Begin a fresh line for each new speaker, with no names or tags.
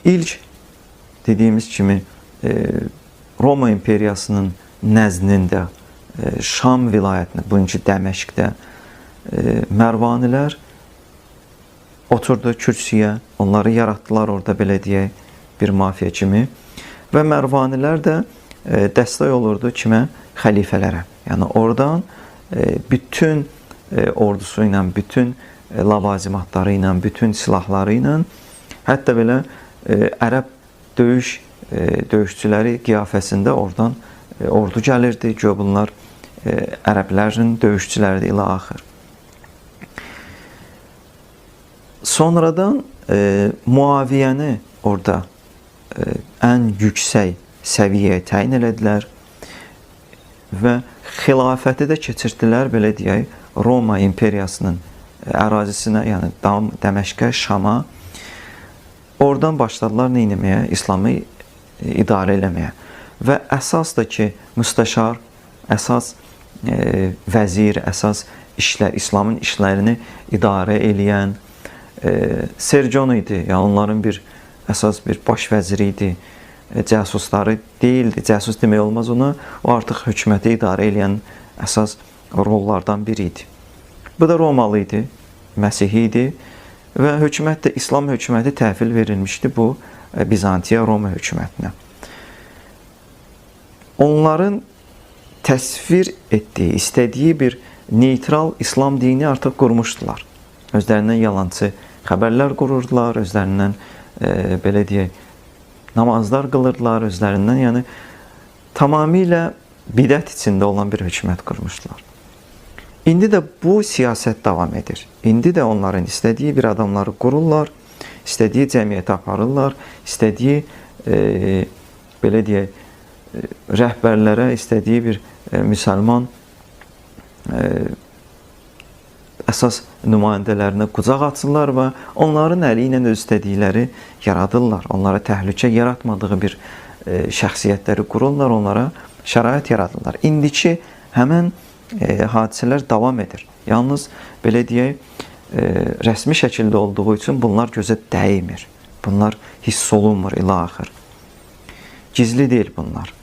İlk dediyimiz kimi Roma İmperiyasının nəzdində Şam vilayətində, bugünkü Dəməşqdə Mərvanilər oturdu kürsüyə, onları yaratdılar orada belə deyək, bir mafiya kimi. Və Mərvanilər də dəstək olurdu kimə? Xəlifələrə. Yəni oradan bütün ordusu ilə, bütün lavazimatları ilə, bütün silahları ilə, hətta belə ərəb döyüşçüləri qiyafəsində oradan ordu gəlirdi. Güya bunlar ərəblərin döyüşçüləridir ilə axır. Sonradan Muaviyəni orada ən yüksək səviyyəyə təyin elədilər və xilafəti də keçirdilər, belə deyək, Roma imperiyasının ərazisinə, yəni Dəməşqə, Şama. Oradan başladılar nə etməyə? İslamı idarə eləməyə. Və əsas da ki, müstəşar, əsas vəzir, əsas işlər, İslamın işlərini idarə eləyən Serjon idi. Yəni onların bir əsas bir baş vəziri idi. Cəsusları deyildi. Cəsus demək olmaz ona. O artıq hökuməti idarə eləyən əsas rollardan biri idi. Bu da Romalı idi, Məsihi idi və hökumət də İslam hökuməti təhvil verilmişdi bu Bizantiya Roma hökumətinə. Onların təsvir etdiyi, istədiyi bir neytral İslam dini artıq qurmuşdular. Özlərindən yalançı xəbərlər qururdular, özlərindən belə deyək, namazlar qılırdılar, özlərindən, yəni tamamilə bidət içində olan bir hökumət qurmuşdular. İndi də bu siyasət davam edir. İndi də onların istədiyi bir adamları qururlar, istədiyi cəmiyyətə aparırlar, istədiyi belə deyək, rəhbərlərə, istədiyi bir müsəlman əsas nümayəndələrinə qucaq açırlar və onların əli ilə öz istədikləri yaradırlar. Onlara təhlükə yaratmadığı bir şəxsiyyətləri qururlar, onlara şərait yaradırlar. İndiki həmən hadisələr davam edir. Yalnız belə deyək, rəsmi şəkildə olduğu üçün bunlar gözə dəymir. Bunlar hiss olunmur ilaxır. Gizli deyil bunlar.